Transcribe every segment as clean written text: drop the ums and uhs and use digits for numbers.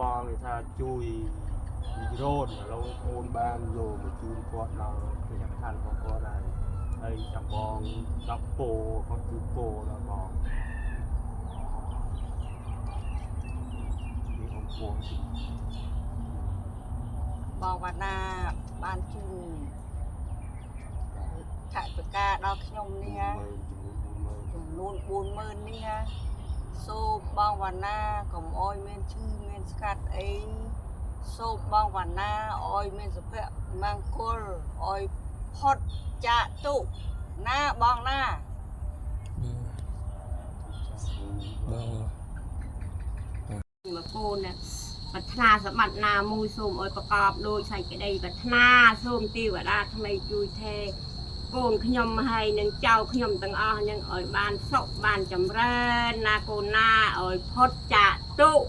បងគេថាជួយរោនឥឡូវអូនបានយកមកជូនគាត់ដល់គេឋានរបស់គាត់ហើយហើយចាំបងដល់ពោគាត់ជូនពោដល់បងនេះអង្គពោ បងវណ្ណាបានជូនថវិកាដល់ខ្ញុំនេះ ចំនួន40000 ចំនួន40000នេះសូមបងវណ្ណាកុំអោយមានឈឺមានស្កាត់អីសូមបងវណ្ណាអោយមានសុភមង្គលអោយផុតចាកទុក្ខណាបងណា បង មកកូនណាប្រាថ្នាសម្បត្តិណាមួយសូមឲ្យប្រកបដោយសេចក្តីប្រាថ្នាសូមទេវតាថ្មីជួយថែកូនខ្ញុំហើយនិងចៅខ្ញុំទាំងអស់នឹងឲ្យបានសុខបានចម្រើនណាកូនណាឲ្យផុតចាកទុក្ខ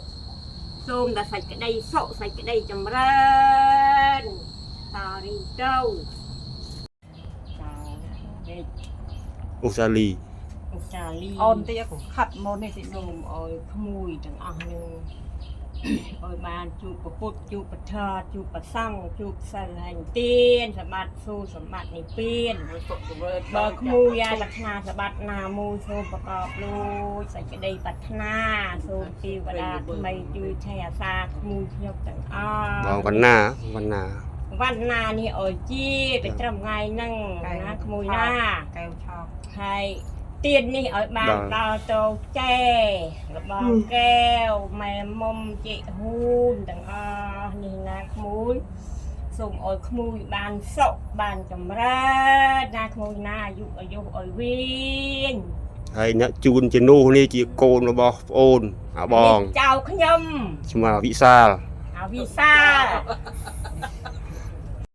សូមតែសេចក្តីសុខសេចក្តីចម្រើនតរីទៅចាវេ អូសាលី ឧស្សាលី អូនតិចកុំខាត់មុននេះតិច សូមឲ្យក្មួយទាំងអស់នឹង ឲ្យបានជួបព្រះពុទ្ធជួបព្រះធម៌ជួបព្រះសង្ឃជួបសិលហើយទានសម្បត្តិសូសម្បត្តិនិព្វាន សុខចម្រើន បើក្មួយយ៉ាប្រាថ្នាសម្បត្តិណាមួយសូមប្រកបដោយសេចក្តីប្រាថ្នាសូមទេវតាថ្មីជួយថែអាសាក្មួយខ្ញុំទាំងអស់ បងវណ្ណាវណ្ណា វណ្ណានេះឲ្យជាទៅត្រឹមថ្ងៃហ្នឹងណាក្មួយណា កែវឆោក ហើយទៀននេះឲ្យបានដល់ទៅចែរបស់កែវម៉ែមុំជីហ៊ូនទាំងអស់នេះណាក្មួយសូមឲ្យក្មួយបានសុខបានចម្រើនណាក្មួយណាអាយុអាយុឲ្យវិញ ហើយអ្នកជូនជំនួសនេះជាកូនរបស់ប្អូនអាបង នេះចៅខ្ញុំ ឈ្មោះវិសាល អាវិសាល